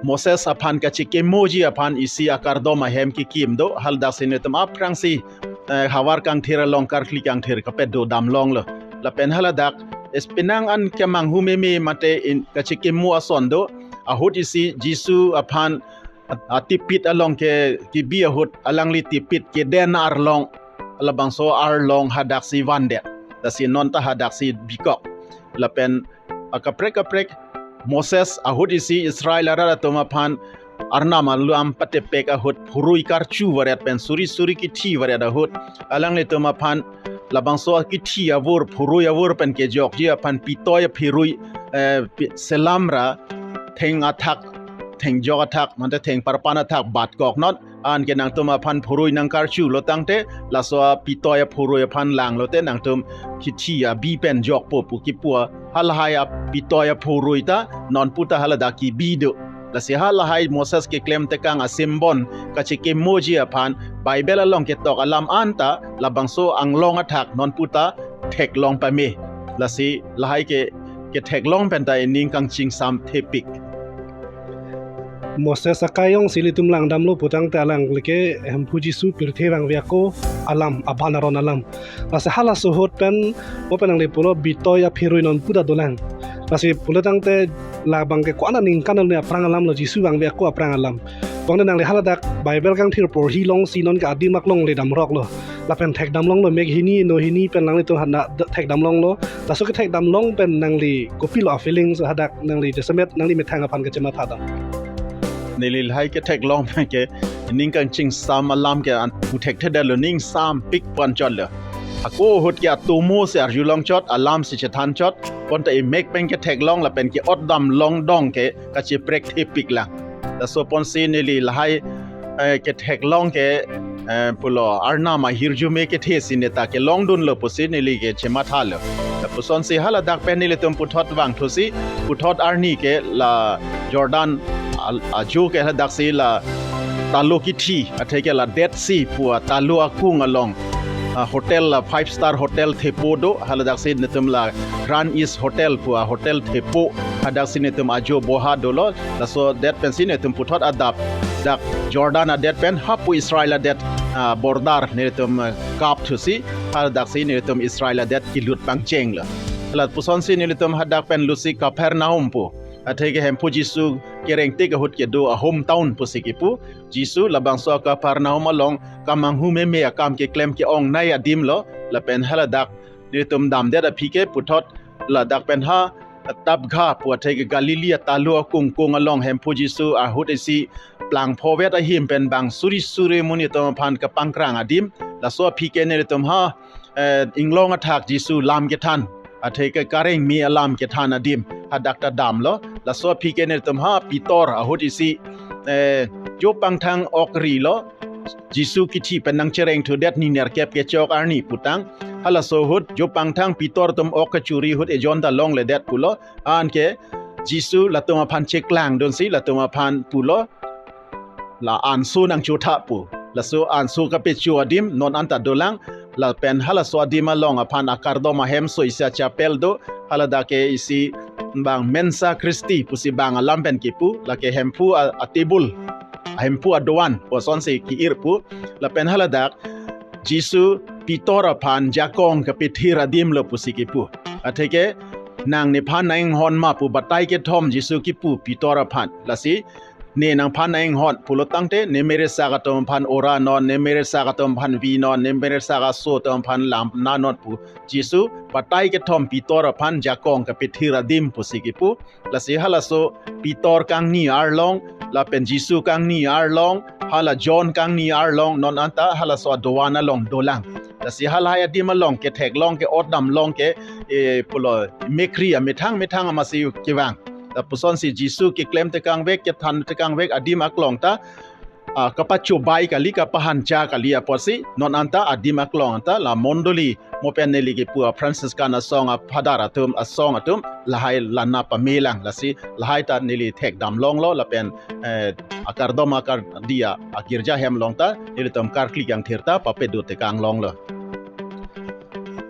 Moses aphan kachekimoji aphan isi akardom ahem kekim do, haladak si nelitum aphrang si, eh, havar kangthir along karkli kangthir kapet dodam longlo. Lapen haladak, es penang an kemanghu meme mate in kachekimo ason do, ahut isi Jisu aphan at-, atipit along ke kibi ahut alangli tipit keden arlong. labangso arlong hadaksi vandet. Lasi non ta hadaksi bikok. Lapen akaprek kaprek Moses ahut isi Israel arat atum aphan Arnam alam patepek ahut phurui karchu varet pen suri suri kithi varet ahut alanglitum aphan labangso kithi avur phurui avur pen kejokji aphan pitoi aphirui, eh, pi-, selam ra theng athak, theng jok athak, mate theng parpan athak batkok non. Anke nangtum aphan phurui nangkarchulo tangte, laso apitoi aphurui aphan langlote nangtum kithi abi pen jokpo pu kipu, halahai apitoi aphurui ta non puta haladak kibi do. Lasi halahai Moses keklem tekang a-symbol kachekimoji aphan Bible along ketok alam anta labangso anglong athak non puta theklong pame. Lasi lahai ke ketheklong pen ta ining kangchingsam thepik. Moses akai jongsi ilitum langdamlo putangte alang leke Hemphu Jisu pirthe vangve ako alam, aban aron alam. Lasi halaso ahut pen, mo pen nangli pulo bitoi aphirui non puta dolang. Lasi pulo tangte labang ke ko-an aningkan arni aphrang alamlo, Jisu vangve ako aphrang alam. Bangde nangli haladak Bible kangthir porhi longsi non ke adim aklong le damroklo. Lapen thekdamlonglo, mek hini no hini pen nanglitum hana d-, thekdamlonglo. Laso kethekdamlong pen nangli kopilo a-feelings hadak nangli jasemet nangli methang aphan kachematha dam? Neli lahai ketheklong ke ining kangchingsam alam ke an puthekthedetlo, ningsam pik pon chotlo. Ako ahut ke atomo si arjulong chot, alam si chethan chot, bonta imek pen ketheklong lapen ke-otdamlong dong ke kacheprek thepik lang. Laso ponsi neli lahai, eh, ketheklong ke, eh, pulo Arnam ahirjume kethe si neta kelongdunlo pusi neli kechemathalo. Lapusonsi haladak pen nelitum puthot vangthusi, puthot arni ke la Jordan al-, ajo ke hadaksi la talo kithi, atheke la Dead Sea pu atalo akung along, ah, hotel la five star hotel thepo do, haladaksi netum la Grand East Hotel pu a-hotel thepo, hadaksi netum ajo boha dolo, laso det pensi netum puthot adap dak Jordan adet pen hapu Israel adet, ah, border netum, ah, kapthusi, hadaksi netum Israel adet kelut pangchenglo. Lapusonsi netum hadak pen lutsi Kapernaum pu, atheke Hemphu Jisu kerengtik ahut kedo a-hometown pusi kipu. Jisu labangso Kapernaum along kamanghu meme akam keklem ke-ongnei adimlo, lapen haladak netum damdet aphi ke puthot ladak pen ha Tapgha pu atheke Galilee atalo akungkung along Hemphu Jisu ahut isi plangphovet ahim pen bang suri suri amonit atum aphan kapangkrang adim. Laso aphi ke netum ha, eh, inglong athak Jisu lam kethan, atheke kareng me alam kethan adim hadak ta damlo. Laso aphi ke netum ha Pitor ahut isi, eh, jo pangthang okrilo, Jisu kithi pen nangcherengthudet ni nerkep kechok arni putang. Halaso ahut jo pangthang Pitor atum ok kachuri ahut ejon ta longledet pulo. Anke Jisu latum aphan cheklangdunsi latum aphan pulo, la anso nangchotha pu. Laso anso kapecho adim non anta dolang. Lapen halaso adim along aphan akardom ahem so isi a-chapel do. Haladak ke isi bang Mensa Christi pusi bang alam pen kipu, lake Hemphu a, a-table, Hemphu adovan pusonsi ki-ir pu. Lapen haladak Jisu Pitor aphan jakong kapethir adimlo pusi kipu. Atheke nang nephan nang-inghon ma pu batai kethom Jisu kipu Pitor aphan. Lasi ne nangphan nang-inghon pulo tangte, ne meresak atum aphan ora non, ne meresak atum aphan vi non, ne meresak aso atum aphan lamna non pu Jisu batai kethom Pitor aphan jakong kapethir adim pusi kipu. Lasi halaso Pitor kangni arlong, lapen Jisu kangni arlong, hala John kangni arlong, non anta halaso adovan along dolang. Lasi halahai adim along ketheklong ke-otdamlong ke, eh, pulo mekri amethang methang amatsi kevang. Lapusonsi Jisu keklem tekangvek, kethan tekangvek adim aklong ta, ah, kapachobai kali, kapahancha kali apotsi non anta adim aklong anta la mondoli mo pen neli kipu a-Franciscan asong a-father atum, asong atum lahai lana pamelang. Lasi lahai ta neli thekdamlonglo lapen, eh, akardom akardi a-girja hem along ta nelitum karkli kangthir ta papedo tekanglonglo.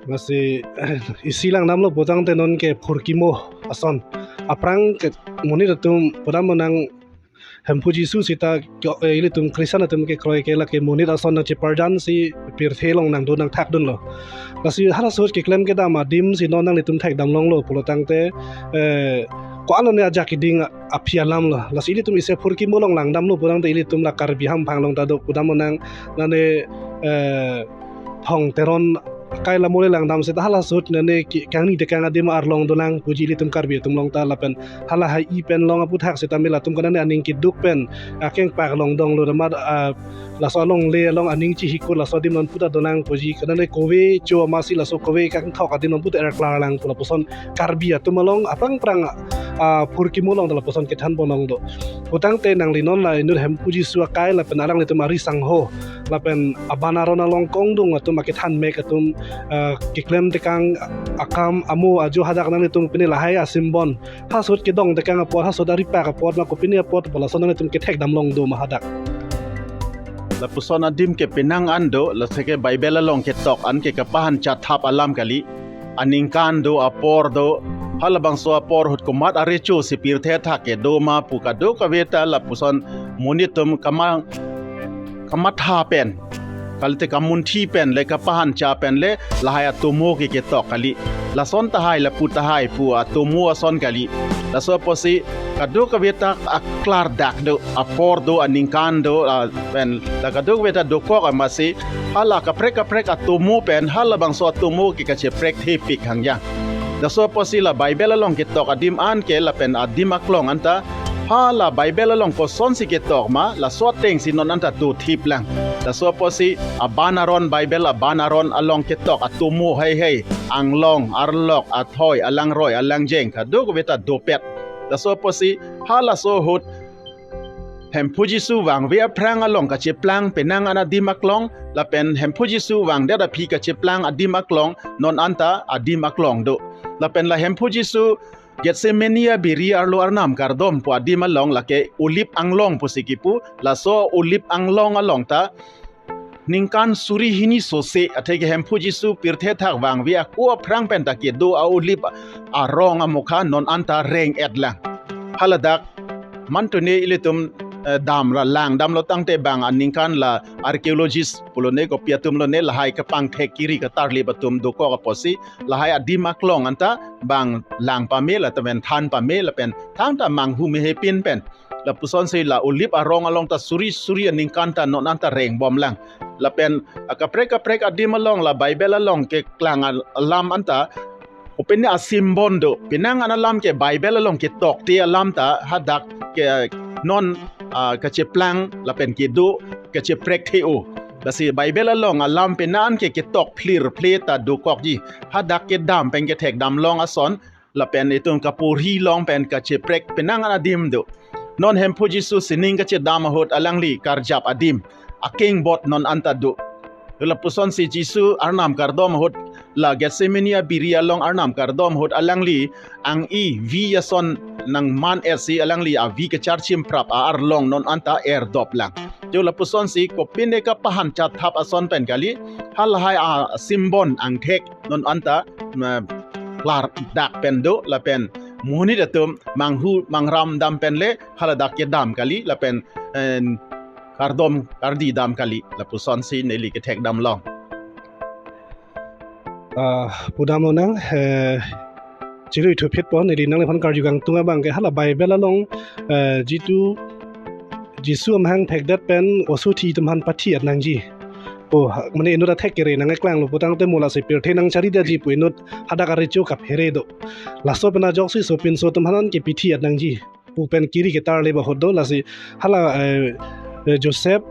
Lasi isi langdamlo putangte non ke phurkimo ason. Aphrang ke monit atum pudam nang Hemphu Jisu sita kyo-, eh, ilitum Christian atum kekroi ke lake monit ason nangcheparjan si pirthe along nangdun nangthakdunlo. Lasi halaso ahut keklem kedam adim si non nanglitum thekdamlonglo pulo tangte, eh, ko-an ne ajak keding a-, aphi alamlo. Lasi ilitum isi phurkimo along langdamlo putangte ilitum la Karbi hamphang along ta do pudam nang nane, eh, Thong Teron akai lamole langdam seta hala ahut nane ki-, kangni tekang adim arlong dolang puji ilitum Karbi atum along ta lapen hala hai-i pen long aphuthak seta me latum kanane aning keduk pen akengpak along donglo damat, ah, laso alongle along aning chihiko laso adim non puta dolang puji kanane kove cho amatsi laso kove kangthok adim non puta erklar lang pu lapuson Karbi atum along aphrang phrang, ah, phurkimo along ta lapuson kethan ponong do. Putangte nangli non la inut Hemphu Jisu akai lapen alanglitum ari sangho lapen aban aron along kongdung atum akethan mek atum, ah, keklem tekang akam amo ajo hadak nanglitum pine lahai a-symbol. Ha ahut kedong tekang apot, ha ahut aripak apot, ma kopine apot, bola so nanglitum kethek damlong do ma hadak. Lapuson adim ke penang an do, lasi ke Bible along ketok an ke kapahan chathap alam kali. Aningkan do, apor do, halabangso apor ahut komat arecho si pirthe athak kedo ma pu kadokave ta lapuson monit atum kama-, kamatha pen, kalite kamunthi pen le kapahan cha pen le lahai atomo ke ketok kali. Lason tahai lapu tahai pu atomo ason kali. Laso apotsi kadokave ta aklardak do, apor do, aningkan do, ah, pen la kadokave ta dokok amatsi hala kaprek kaprek atomo pen halabangso atomo ke kacheprek thepik hangjang. Laso apotsi la Bible along ketok adim an ke lapen adim aklong anta hala Bible along kosonsi ketok ma laso atengsi non anta dothip lang. Laso apotsi aban aron, Bible aban aron along ketok atomo heihei, anglong, arlok, athoi, alangroi, alangjeng kadokave ta dopet. Laso apotsi halaso ahut Hemphu Jisu vangve aphrang along kacheplang penang an adim aklong, lapen Hemphu Jisu vangdet aphi kacheplang adim aklong, non anta adim aklong do. Lapen la Hemphu Jisu Gethsemane abiri arlo arnam kardom pu adim along lake Olive anglong pusi kipu, laso Olive anglong along ta ningkan suri hini sose athe ke Hemphu Jisu pirthe athak vangve ako aphrang pen ta kedo a-Olive arong amokha non anta reng-et lang. Haladak mantune ilitum, eh, dam ra langdamlo tangte bang aningkan la archaeologist pulo ne kopi atum lo ne lahai kapangthek kiri katarlip atum dokok apotsi lahai adim aklong anta bang lang pame lapen than pame lapen thangta manghu mehepin pen lapusonsi la Olive arong along ta suri suri aningkan ta non anta rengbom lang. Lapen akaprek kaprek adim along la Bible along keklang al-, alam anta kopine a-symbol do. Penang an alam ke Bible along ketokte alam ta hadak ke non, ah, kacheplang lapen kedo kacheprek the-o. Lasi Bible along alam penang ke ketok phlir phle ta dokokji. Hadak kedam pen kethek damlong ason lapen itum kaporhi long pen kacheprek penang an adim do. Non Hemphu Jisu sining kachedam ahut alangli karjap adim akengbot non anta do. Lapusonsi Jisu arnam kardom ahut la Gethsemane abiri along arnam kardom ahut alangli ang-i vi ason nangman-etsi alangli avi kacharchim prap a-arlong non anta erdop lang. Jo lapusonsi kopine kapahan chathap ason pen kali halahai a-symbol angthek non anta, ma, klardak pen do lapen monit atum manghu mangram dam pen le haladak kedam kali lapen, eh, kardom kardi dam kali lapusonsi neli kethek damlong. Ah, pudam lonang, eh, chiri thuphit pon, neli nangliphan karju kangtung abang ke hala Bible along, eh, jitu Jisu amahang thekdet pen oso thi atum aphan pathi-et nangji pu, ha, mane inut athek kere nangkeklang lo putangte mo lasi pirthe nangcharidetji pu inut hadak arecho kaphere do. Laso pen ajoksi sopinso atum aphan an ke pithi-et nangji pu pen kiri ketarlip ahut do lasi hala, eh, eh, Joseph,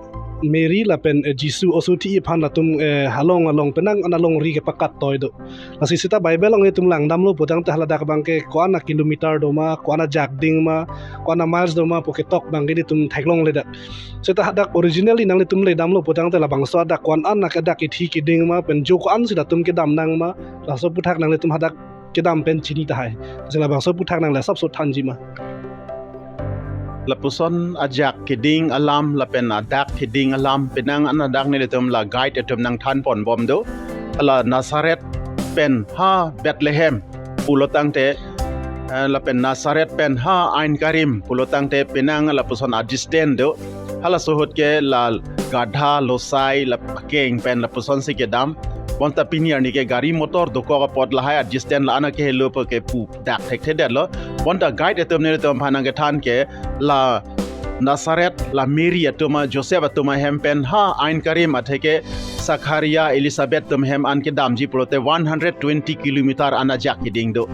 Mary lapen, eh, Jisu oso thi aphan latum, eh, halong along penang an alongri kepakat toi do. Lasi seta Bible along itum langdamlo putangte haladak abang ke ko-an a-kilometer do ma, ko-an ajak ding ma, ko-an a-miles do ma pu ketok abang ke itum theklongledet. Seta hadak originally nanglitum ledamlo putangte labangso adak ko-an an adak ithi keding ma pen jo ko-ansi latum kedam nang ma, laso aphuthak nanglitum hadak kedam pen chini tahai. Lasi labangso aphuthak nangli asapso thanji ma. Lapuson ajak keding alam lapen adak keding alam penang an adak nelitum la guide atum nangthan ponbom do. Hala Nazareth pen ha Bethlehem pulo tangte, eh, lapen Nazareth pen ha Ain Karim pulo tangte penang lapuson a-distance do. Halaso ahut ke la gadha, losai, la pakeng pen lapusonsi kedam. Bonta pini arni ke gari motor dokok apot lahai a-distance la-an akehelo pu ke pu dak thekthedetlo. Bonta guide atum nelitum aphan nangkethan ke la Nazareth la Mary atum a Joseph atum ahem pen ha Ain Karim atheke Zakaria Elizabeth atum hem an kedamji pulote one hundred twenty kilometer an ajak keding do.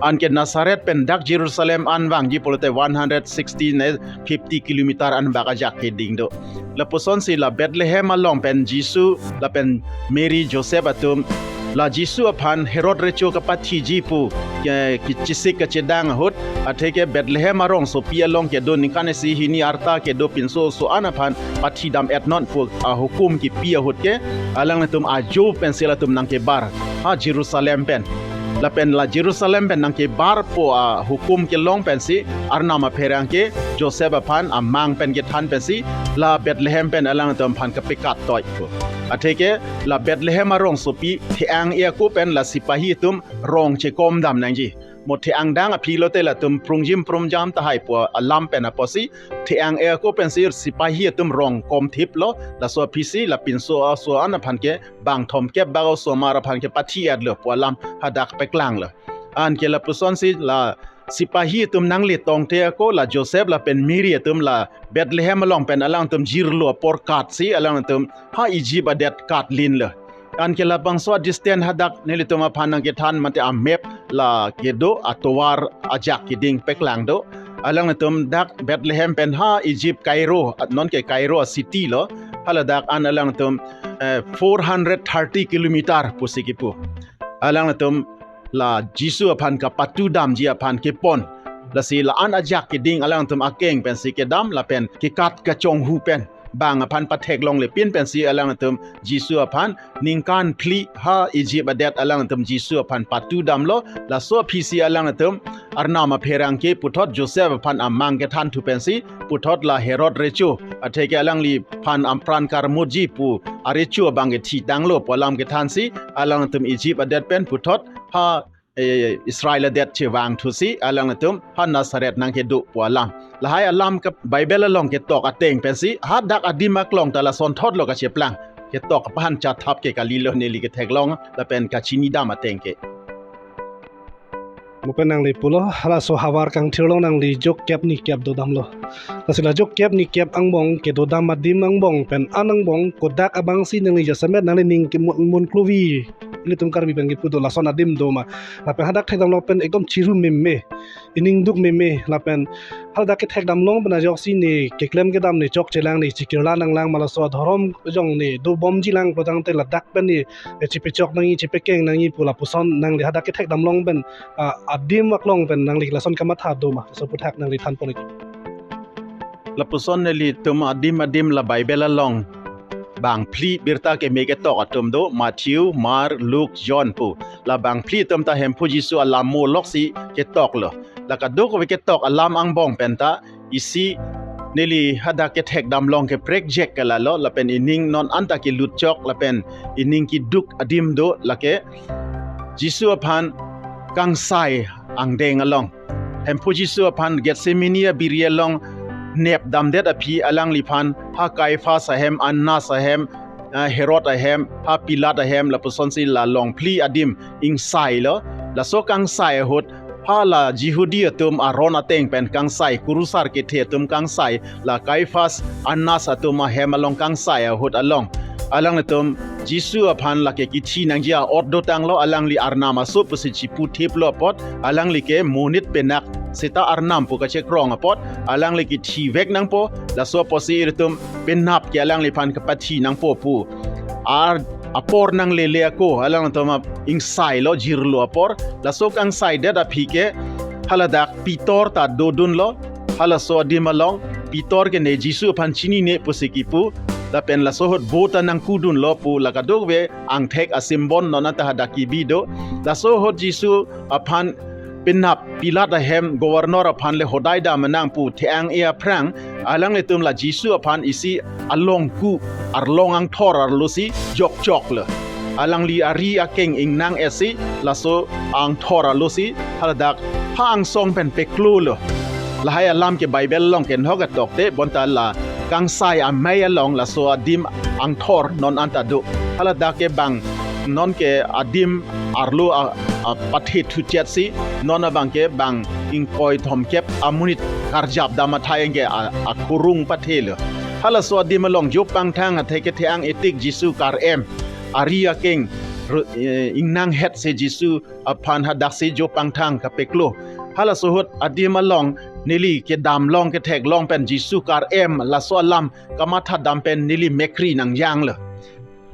Anke Nazareth pen dak Jerusalem an vangji pulote one hundred sixty ne fifty kilometer an bak ajak keding do. Lapusonsi la Bethlehem along pen Jisu lapen Mary Joseph atum la Jisu aphan Herod recho kapathiji pu ke kechisik kachedang ahut atheke Bethlehem arongsopi along kedo ningkan isi hini arta kedo pinso oso an aphan pathidam etnon pu ahukum kipi ahut ke alangtum ajo pensi latum nangkebar ha Jerusalem pen. Lapen la Jerusalem pen nangkebar pu ahukum kelong pensi Arnam apherangke Joseph aphan amang pen kethan pensi la Bethlehem pen alangtum aphan kapekat toi pu. Atheke la Bethlehem arongsopi the-ang e ako pen la sipahi atum rong chekom dam nangji. Mo the-ang dang aphi lote latum prungjim prungjam tahai pu alam pen apotsi the-ang e ako pensi sipahi atum rong kom thip lo, laso aphisi la pinso oso an aphan ke bang thomkep bak osomar aphan kepathi etlo pu alam hadak peklang lo. Anke lapusonsi la sipahi atum nangle tongte ako la Joseph lapen Mary atum la Bethlehem along pen alangtum jirlo apor katsi alangtum ha Egypt adet katlinlo. Anke labangso a-distance hadak nelitum aphan nangkethan mate a-map la kedo atovar ajak keding peklang do. Alangtum dak Bethlehem pen ha Egypt Cairo, non ke Cairo a-city lo. Haladak an alangtum eh, four hundred thirty kilometer pusi kipu. Alangtum la Jisu aphan kapatudamji aphan kepon. Lasi la an ajak keding alangtum akeng pensi kedam lapen kekat kachonghu pen bang aphan pathek longle pin pensi alangtum Jisu aphan ningkan phli ha Egypt adet alangtum Jisu aphan patudamlo. Laso aphisi alangtum Arnam apherangke puthot Joseph aphan amang kethan thu pensi puthot la Herod recho atheke alangliphan apran karmutji pu arecho abang kethi tanglo pu alam kethansi alangtum Egypt adet pen puthot ha eh, Israel adet chevang thusi alangtum ha Nazareth nangkedo pu alam. Lahai alam ke Bible along ketok ateng pensi hadak adim aklong ta lasonthotlo kacheplang. Ketok aphan chathap ke kalilo neli ketheklong lapen kachinidam ateng ke. Mo pen nangli pulo, halaso havar kangthir along nangli jok kep ni kep dodamlo. Lasi la jok kep ni kep angbong kedodam adim angbong pen an angbong kodak abangsi nangli jasemet nangli ning ke mun, mun kluvi. Ilitum Karbi pen kipu do lason adim do ma. Lapen hadak thekdamlong pen ekdom chiru meme. Ining duk meme lapen hadak kethekdamlong pen ajoksi ne keklem kedam ne chokchelang ne chikirla nanglang ma laso adhorom jong ne dobomji lang prodang te ladak pen ne eh, chipechok nangji, chipekeng nangji pu lapuson nangli hadak kethekdamlong pen, ah, adim aklong pen nangli lason kamatha do ma, laso aphuthak nangli thanpon ik. Lapuson nelitum adim adim la Bible along bang phli birta keme ketok atum do, Matthew, Mark, Luke, John pu. La bang phli atum ta Hemphu Jisu alam mo loksi ketoklo. La kadokave ketok alam angbong pen ta isi neli hadak kethekdamlong ke prekjek ke lalo lapen ining non anta kelut chok lapen ining keduk adim do lake Jisu aphan kangsai angdeng along. Hemphu Jisu aphan Gethsemane abiri along nep damdet aphi alangliphan ha Kaiphas ahem, Annas ahem, ah, Herod ahem, ha Pilat ahem lapusonsi la long phli adim ingsailo. Laso kangsai ahut ha la Jihudi atum aron ateng pen kangsai, kurusar kethe atum kangsai, la Kaiphas, Annas atum ahem along kangsai ahut along alanglitum Jisu aphan lake kithi nangji a-ot dotanglo, alangli Arnam aso pusi chiputhiplo apot, alangli ke monit penak seta Arnam pu kachekrong apot, alangli kithivek nangpo, laso apotsi ilitum penap ke alangliphan kepathi nangpo pu. Ar apor nanglele ako, alangtum ap- ingsailo, jirlo apor, laso kangsaidet aphi ke haladak Pitor ta dodunlo, halaso adim along Pitor ke ne Jisu aphan chinine pusi kipu, lapen laso ahut bo ta nangkudunlo pu la kadokave angthek a-symbol non anta hadak kebi do. Laso ahut Jisu aphan penap Pilat ahem governor aphan le hodai dam nang pu the-ang e aphrang alanglitum la Jisu aphan isi alongku arlong angthor arlosi jokchoklo. Alangli ari akeng ingnang esi laso angthor arlosi haladak ha angsong pen peklolo. Lahai alam ke Bible along kenhok atokte bonta la kangsai amei along laso adim angthor non anta do. Haladak ke bang non ke adim arlo a- a, pathe thuchet si, non abang ke bang ingkoi thomkep amonit karjap dam athai anke a, akurung pathe lo. Halaso adim along jo pangthang athe ke the-ang etik Jisu kar-em, ari akeng ru-, eh, ingnang het si Jisu aphan hadak si jo pangthang kapeklo. Halaso ahut adim along neli kedam long kethek long pen Jisu kar-em laso alam kamatha dam pen neli mekri nangjang lo.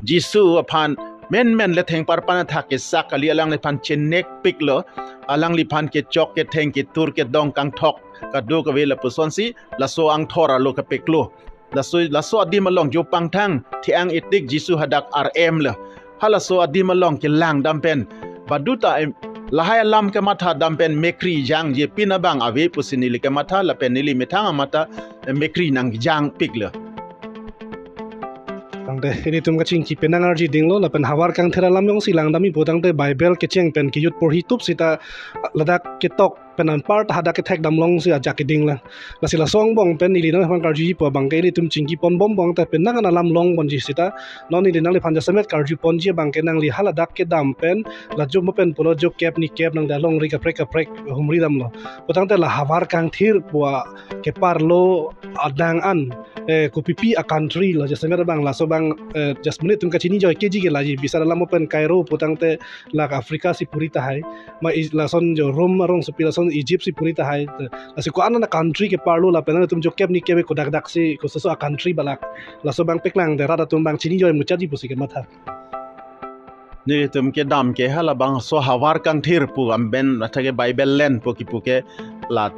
Jisu aphan menmen le thengparpan athak kesak kali, alangliphan chenekpik lo, alangliphan kechok ketheng ketur kedong kangthok kadokave lapuson si laso angthor arlo kapeklo. Laso, laso adim along jo pangthang the-ang etik Jisu hadak ar-em lo. Halaso adim along kelang dam pen baduta em, lahai alam kematha dam pen mekri jangje pin abang ave pusi neli kematha lapen neli methang amat ta, eh, mekri nangjangpik lo. Tangte ilitum kachingki pen nang-arji dinglo lapen havar kangthir alam jongsi lang dam ipo tangte Bible kecheng pen kejut porhi tup sita ladak ketok pen anparta hadak kethek dam long si ajak keding lang. Lasi laso angbong pen ili nangphan karjuji pu abang ke ilitum chingki pon bom bong ta pen nang an alam long ponji sita non ili nangliphan jasemet karju ponji abang ke nangli haladak kedam pen la jo mo pen pulo jo kep ni kep nang da longri kaprek kaprek humri damlo. Pu tangte la havar kangthir pu a keparlo adang an, eh, kopipi a country lo jasemet abang laso abang, eh, just monit atum kachini joi keji ke laji bisar alam mo pen Cairo pu tangte la Africa si puri tahai. Ma i-, lason jo Rome arongsopi lason Egypt si puri tahai. Lasi ko-an an a country keparlo lapen atum jo kep ni kep kodak dak si kososo a country balak. Laso abang paklang te rat atum abang chini joi muchaji pusi kematha. Nelitum kedam ke halabangso havar kangthir pu amben athe ke Bible len pu kipu ke la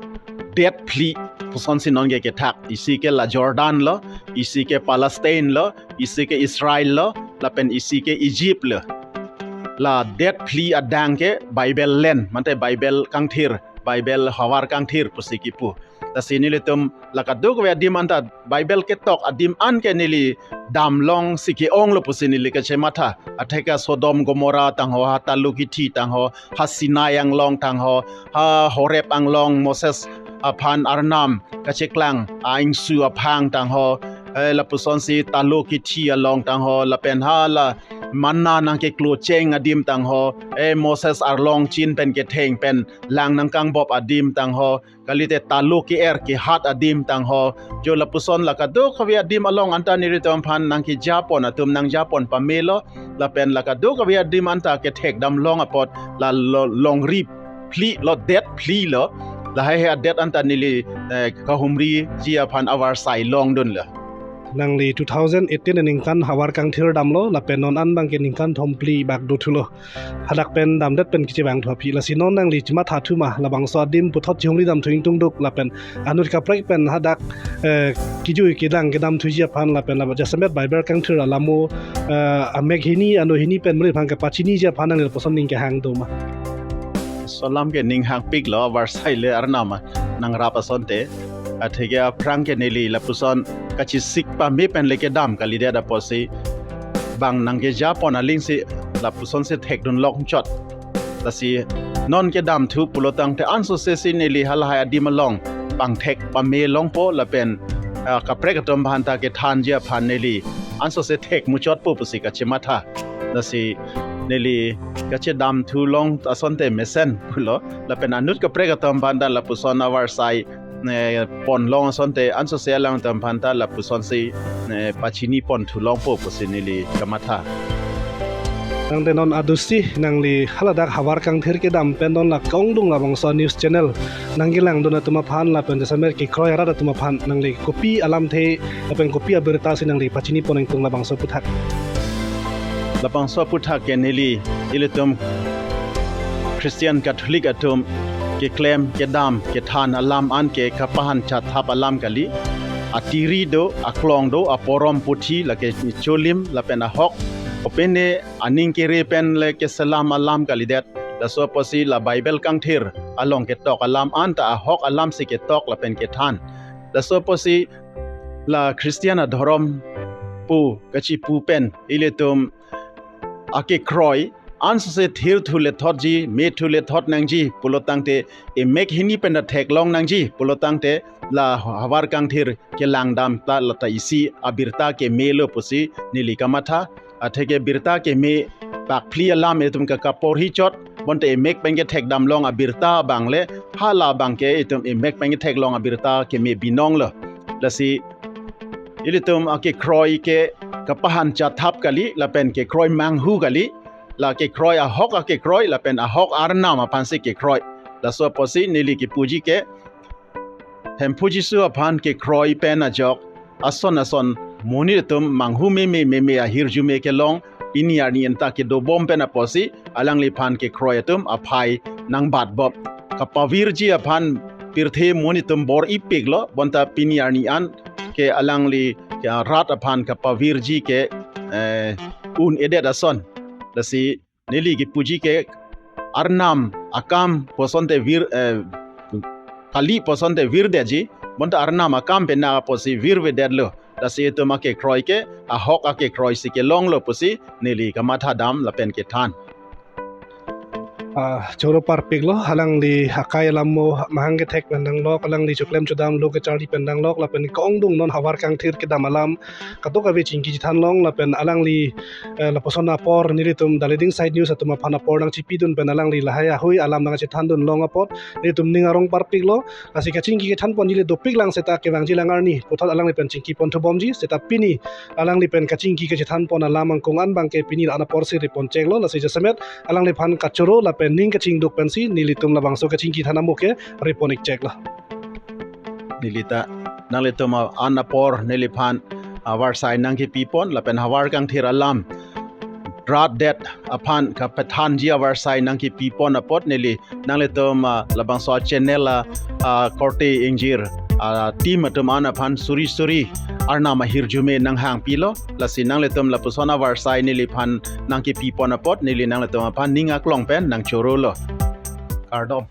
det phli puson si non ke kethak, isi ke la Jordan lo, isi ke Palestine lo, isi ke Israel lo, lapen isi ke Egypt lo. La det phli adang ke Bible len, mate Bible kangthir, Bible havar kangthir pusi kipu. Lasi nelitum la kadokave adim anta Bible ketok adim an ke neli dam long si ke-ong lo pusi neli kachematha. Athe ke Sodom Gomorrah tangho, ha Talu Kithi tangho, ha Sinai anglong tangho, ha Horeb anglong Moses aphan Arnam kacheklang a-ingsu aphang tangho, eh, lapuson si Talu Kithi along tangho, lapen ha la manna nangkeklo cheng adim tangho, eh, Moses arlong chin pen ketheng pen lang nangkangbop adim tangho, kalite talu ke-er kehat adim tangho, jo lapuson la kadokave adim along anta nelitum aphan nangkejapon atum nangjapon pamelo, lapen la kadokave adim anta kethek dam long apot la lo-, longri phli lo, det phli lo, lahai he adet anta neli, eh, kahumriji aphan avarsai longdunlo. Nangli two thousand eighteen aningkan havar kangthir damlo, lapen non an abang ke ningkan thomphli bak dothulo. Hadak pen damdet pen kechevangthu aphi. Lasi non nangli chemathathu ma, labangso adim puthot chihumri damthu ingtungduk lapen anut kaprek pen hadak, eh, kejui kedang kedamthuji aphan lapen laba jasemet Bible kangthir alam mo, eh, amek hini ano hini pen monit aphan kapachiniji aphan nangli lapuson ning kehang do ma? Laso alam ke ning hangpiklo, avarsai le Arnam nangrap asonte. Athe ke aphrang ke neli lapuson kachesik pame pen le kedam kalidet apotsi bang nangkejapon aling si lapuson si thekdun longchot. Lasi non kedamthu pulo tangte ansose si neli halahai adim along pangthek pame longpo lapen, ah, kaprek atum aphan ta kethanji aphan neli ansose thek muchotpo pusi kachematha. Lasi neli kachedamthu long asonte mesen pulo lapen anut kaprek atum aphan ta lapuson avarsai ne pon long asonte ansose alang atum aphan ta lapuson si ne pachini ponthu longpo pusi neli kamatha. Tangte non adusi nangli haladak havar kangthir kedam pen non la kongdung labangso news channel nangkelangdun atum aphan lapen jasemet kekroi arat atum aphan nangli kopi alamthe lapen kopi abirta si nangli pachini pon ingtung labangso aphuthak? Labangso aphuthak ke neli ilitum Christian Catholic atum keklem kedam kethan alam an ke kapahan chatthap alam kali. Atiri do, aklong do, aporom puthi lake cholim lapen ahok, opene aning kere pen le keselam alam kalidet. Laso apotsi la Bible kangthir along ketok alam anta ahok alam si ketok lapen kethan. Laso apotsi la Christian adhorom pu kachipu pen ilitum akekroi ansose thirthu lethotji, methu lethot nangji pulo tangte, emek hini pen ta theklong nangji pulo tangte, la havar kangthir kelang dam ta lata isi abirta kemelo pusi neli kamatha. Athe ke birta keme pakphli alam etum kakaporhi chot, Bonta emek pen kethekdam long abirta abang le, hala abang ke itum emek pen kethek long abirta keme binong lo. Lasi ilitum akekroi ke kapahan chathap kali, lapen kekroi manghu kali, la kekroi ahok akekroi, lapen ahok arnam aphansi kekroi. Laso apotsi neli kipuji ke Hemphu Jisu aphan kekroi pen ajok ason ason monit atum manghu meme meme ahirjume kelong pini arni anta kedobom pen apotsi alangliphan kekroi atum aphai nangbatbom. Kapavirji aphan pirthe monit atum bor-ipiklo, bonta pini arni an ke alangli ke rat aphan kapavirji ke, eh, un-edet ason. Lasi neli kipuji ke arnam akam pu asonte vir, eh, kali pu asonte virdetji, bonta arnam akam pen na apotsi virvedetlo. Lasi itum akekroi ke ahok akekroi si kelonglo pusi neli kamathadam lapen kethan. Ah, choro parpiklo, alangli akai alam mo mahang kethek pen danglok, alangli choklem chodam lo kecharli pen danglok, lapen ke-ongdung non havar kangthir kedam alam kadokave chingki chethan long, lapen alangli, eh, lapuson apor nelitum The Leading Side News atum aphan apor nangchipidun pen alangli lahai ahui alam nangchethandun long apot nelitum ning arong parpiklo. Lasi kachingki kachethanpon neli dopik lang seta kevangji lang arni puthot alangli pen chingkipon thubomji, seta pini alangli pen kachingki kachethanpon alam angkung an abang ke pini la-an aporsi ripon cheklo. Lasi jasemet alangliphan kachoro lapen ning kachingduk pensi nelitum labangso kachingki than amo ke ripon-ik cheklo. Neli ta nanglitum a-an apor neliphan avarsai nangkipipon lapen havar kangthir alam rat det aphan kapethanji avarsai nangkipipon apot neli nanglitum, ah, labangso channel, ah, ah, korte ingjir, ah, team atum an aphan suri suri arnam ahirjume nanghangpilo. Lasi nanglitum lapuson avarsai neliphan nangkipipon apot neli nanglitum aphan ning aklong pen nangchorolo. Kardom.